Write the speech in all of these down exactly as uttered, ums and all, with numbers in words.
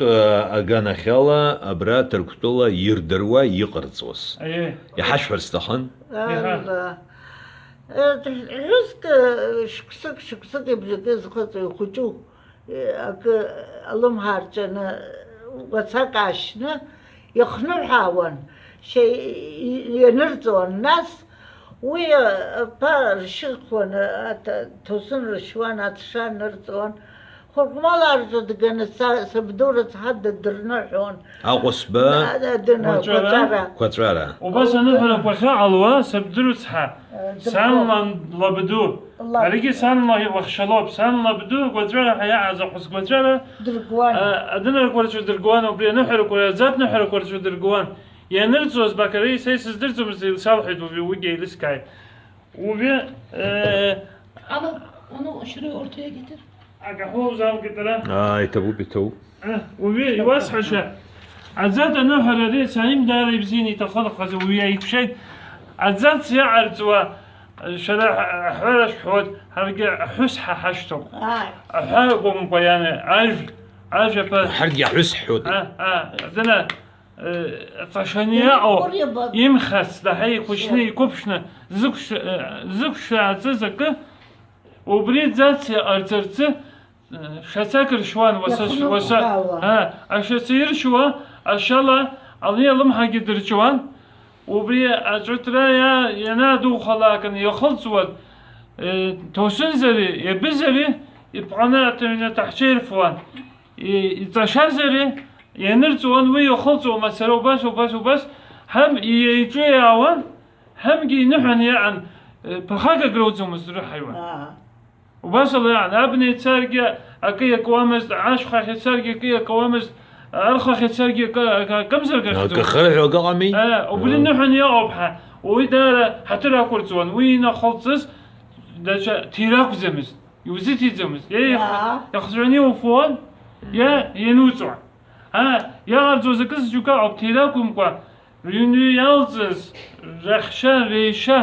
Аганахьала абра Ҭырқәтәыла ирдыруа иҟарҵоз. Аиеи. Иҳашәҳәар сҭахын. Иаҳа. Алла. Э, ҳәыск, э, шықәсык, шықәсык ибжакы зхыҵуа ихәыҷу, э, акы алымҳа рҿаны, уацак аашьны, ихныҳәаауан, шьа-, и-, ианырҵуан. Нас уи, э, аԥа ршьыхуан, э, аҭ-, ҭоусын ршьуан, аҭша нырҵуан. Хәырхәмалаа рҿы дганы са-, сабду рыцҳа дыдырныҳәон. Аҟәысба. Да, да, дына-, Кәаҵәара? Кәаҵәара. Кәаҵәара. Убас аныҳәарақәа ахьыҟалуа, сабду рыцҳа, Э, сан дыргон. Лан лабду. Лаб. Аригьы сан ла-, лахьшьалоуп. Сан лабду Кәаҵәара ҳәа иаҟаз ахәыс Кәаҵәара, Дыргуан. Э, адынарақәа рҿы дыргуан, убри аныҳәарақәа, аӡатә ныҳәарақәа рҿы дыргуан. Ианырҵуаз Бақари са исыздырӡомызт, илсалҳәеит, уажәы уигьы еилыскааит. Уажәы, э, Ала, уну, шьра урҭ иагьыҭыр? Акаҳуа узалгеит ара? Аа, иҭабуп, иҭабуп. Э, уажәы иуасҳәаша, аӡатә аныҳәара ари саимдаара ибзианы иҭахын, аха уи иаиқәшәеит. Аӡац иаҟарҵуа, шәара аҳәара шәҳәоит, ҳаргьы аҳәыс ҳа ҳашьҭоуп. Ааи. Аҳәа акәымкәа иами, ажә, ажә аԥа. Ҳаргьы аҳәыс ҳҳәоит. А, а, дына, Э, ҵашаны иаҟоу, Ианакәыриабак. Имхац, даҳа ихәыҷны, Шьа. Иқәыԥшны, зықәшә-, э, зықәшәааӡаз акы, убри ӡац иҟарҵарцы, э, шацак ршьуан, уаса, Иахәны уаса, уҳәала. А, ашаца иршьуа, ашьала, али алымҳагьы дырҿуан, убри аҿыҭра иа-, ианаадухалакын, иахылҵуан, э, ҭоусынзари, иабызари, иԥҟаны аҭыҩны ҭаҳҽеирфуан. И-, иҵашазари, ианырҵуан уи ихылҵуа мацара убас, убас, убас, ҳам иеиҿеиаауан, ҳамгьы иныҳәан иаан, э, ԥырхагак роуӡомызт рыҳаиуан. Аа. Убас ала иаан, абна ицаргьы акы иакуамызт, ашьхахь ицаргьы акы иакуамызт, архахь ицаргьы акы, акы, акымзарак ахьӡу. Акы хырҳәо акы ыҟами? Э, убри Мм. ныҳәан иаҟоуп ҳа. Уи даара ҳаҭыр ақәырҵуан, уи инахылҵыз даҽа ҭира акәӡамызт. Иузыҭиӡомызт. Иа иах-, Иа. Иахҵәаны иуфон, иа иануҵуан. А, иаҟарҵоз акы зџьука ауп, ҭира акәымкәа, рыҩны иалҵыз, раҳәшьа, реишьа,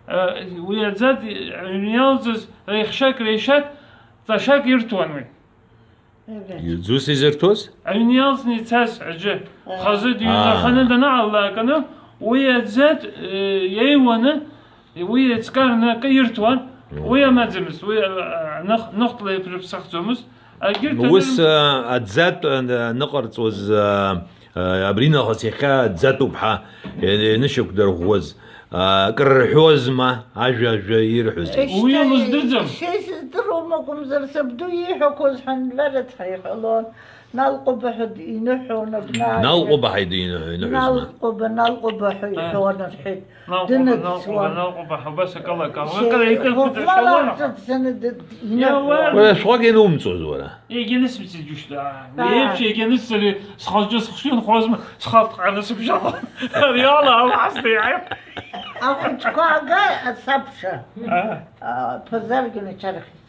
а, уи аӡат, аҩны иалҵыз, реихшьак, реишьак, ҵашак ирҭуан уи. Егьи. Иуӡус изырҭоз? Аҩны иалҵны ицаз аӡәы, Егьи. Хазы дыҩнаханы Аа. Данааллаканы, уи аӡат, э, иеиуаны, Уи еицкараны акы ирҭуан, Мм. Уи амаӡамызт, уи, а, а, ных-, ныхтәла иаԥырԥсахӡомызт. Егьырҭ Ус, анырмҭ- а, аӡатә, а, ныҟарҵуаз, а, а, абри нахыс иахьа аӡатәуп ҳәа, е-, инышьақәдырӷәӷәоз, а, акрырҳәозма, ажәа-ажәа ирҳәози? Уи Ишьҭа-, лыздырӡом. Ишеизыздыруам акәымзар, сабду ииҳәақәоз ҳәа нларыцҳа иҳәалон. Налҟәыба ҳәа иныҳәон абна. Налҟәыба ҳәа иныҳәо, иныҳәозма? Налҟәыба, налҟәыба ҳәа иҳәон, рҳәеит. Налҟәыба, налҟәыба, дынацуан. Налҟәыба ҳәа убас акала, акала. Акала икылԥхьаӡа Хәмала шәалон. Ҿыцӡаны д-, иныҳәон. Иауан. Уара шәҟәак ианумҵуаз, уара? Егьа нысымҵит џьушьҭа. Аа. Уи еиԥш егьа нысҵари, схалҿы сыхшыҩ нхозма, схалт ҟара сыбжьала. Ари ала алаҳасҭа иааип. Ахәыҷқәа ага, асабша. Аа. А, ԥазаргьы начархьит.